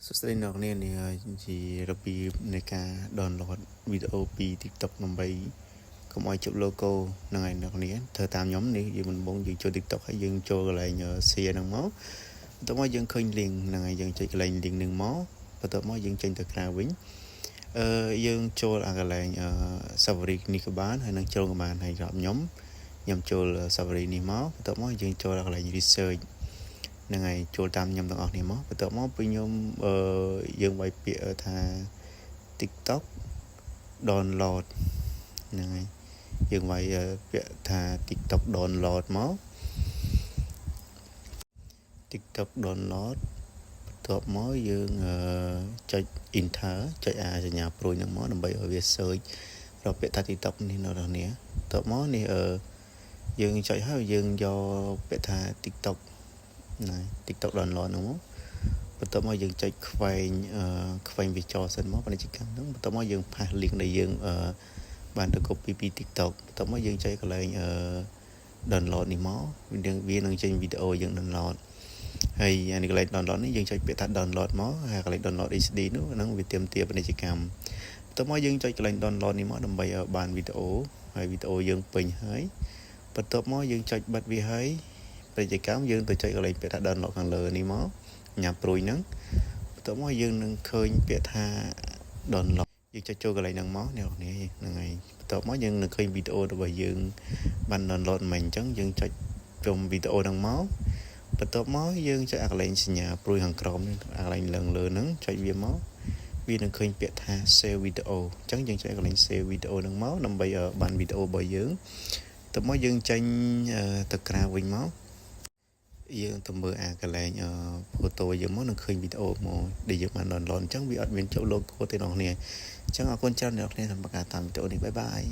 សួស្តីអ្នកនាងនេះជារបៀបនៃការ download វីដេអូពី TikTok ដើម្បីកុំឲ្យជាប់ logo ហ្នឹងហើយអ្នកនាងធ្វើតាមខ្ញុំនេះយើងមិនបងយើងចូល TikTok ហើយយើងចូលកន្លែង share ហ្នឹងមកបន្ទាប់មកយើងឃើញ link ហ្នឹងហើយយើងចុចកន្លែង link ហ្នឹងមកបន្ទាប់មកយើងចេញទៅក្រៅវិញអឺយើងចូលអាកន្លែង Safari នេះក៏បានហើយនឹងចូលក៏បានហើយសម្រាប់ខ្ញុំខ្ញុំចូល Safari នេះមកបន្ទាប់មកយើងចូលកន្លែង research ហ្នឹងហើយចូលតាមខ្ញុំទាំងអស់គ្នាមកបន្ទាប់មកពេលខ្ញុំអឺយើងវាយពាក្យថា TikTok download ហ្នឹងហើយយើងវាយពាក្យថា TikTok download មក TikTok download បន្ទាប់មកយើងចុច enter ចុចអាសញ្ញាព្រួយហ្នឹងមកដើម្បីឲ្យវា search រកពាក្យថា TikTok នេះនៅដល់នេះបន្ទាប់មកនេះអឺយើងចុចហើយយើងយកពាក្យថា TikTok ណា TikTok download ហ្នឹងមកបន្ទាប់មកយើងចុចខ្វែងអឺខ្វែងវាចោលសិនមកពាណិជ្ជកម្មហ្នឹងបន្ទាប់មកយើង paste link ដែលយើងអឺបានទៅ copy ពី TikTok បន្ទាប់មកយើងចុចកន្លែងអឺ download នេះមកវានឹងចេញវីដេអូយើង download ហើយអានេះកន្លែង download នេះយើងចុចពាក្យថា download មកហើយកន្លែង download HD នោះហ្នឹងវាទាមទារពាណិជ្ជកម្មបន្ទាប់មកយើងចុចកន្លែង download នេះមកដើម្បីឲ្យបានវីដេអូហើយវីដេអូយើងពេញហើយបន្ទាប់មកយើងចុចបិទវាហើយពាណិជ្ជកម្មយើងទៅចុចកន្លែងពាក្យថា download ខាងលើនេះមកញ៉ាំព្រួយហ្នឹងបន្ទាប់មកយើងនឹងឃើញពាក្យថា download យើងចុចចូលកន្លែងហ្នឹងមកអ្នកនរហ្នឹងហើយបន្ទាប់មកយើងនឹងឃើញវីដេអូរបស់យើងបាន download មិញអញ្ចឹងយើងចុចជុំវីដេអូហ្នឹងមកបន្ទាប់មកយើងចុចអាកន្លែងសញ្ញាព្រួយខាងក្រោមនេះអាកន្លែងឡើងលើហ្នឹងចុចវាមកវានឹងឃើញពាក្យថា save video អញ្ចឹងយើងចុចកន្លែង save video ហ្នឹងមកដើម្បីបានវីដេអូរបស់យើងទៅមកយើងចេញទៅក្រៅវិញមក យើងទៅមើលអាកន្លែងអឺ photo យើងមកនឹងឃើញវីដេអូមកដែលយើងបាន download អញ្ចឹងវាអត់មានចូល logo ទេអ្នកនរអញ្ចឹងអរគុណច្រើនអ្នកនរសម្រាប់ការតាមវីដេអូនេះbye bye.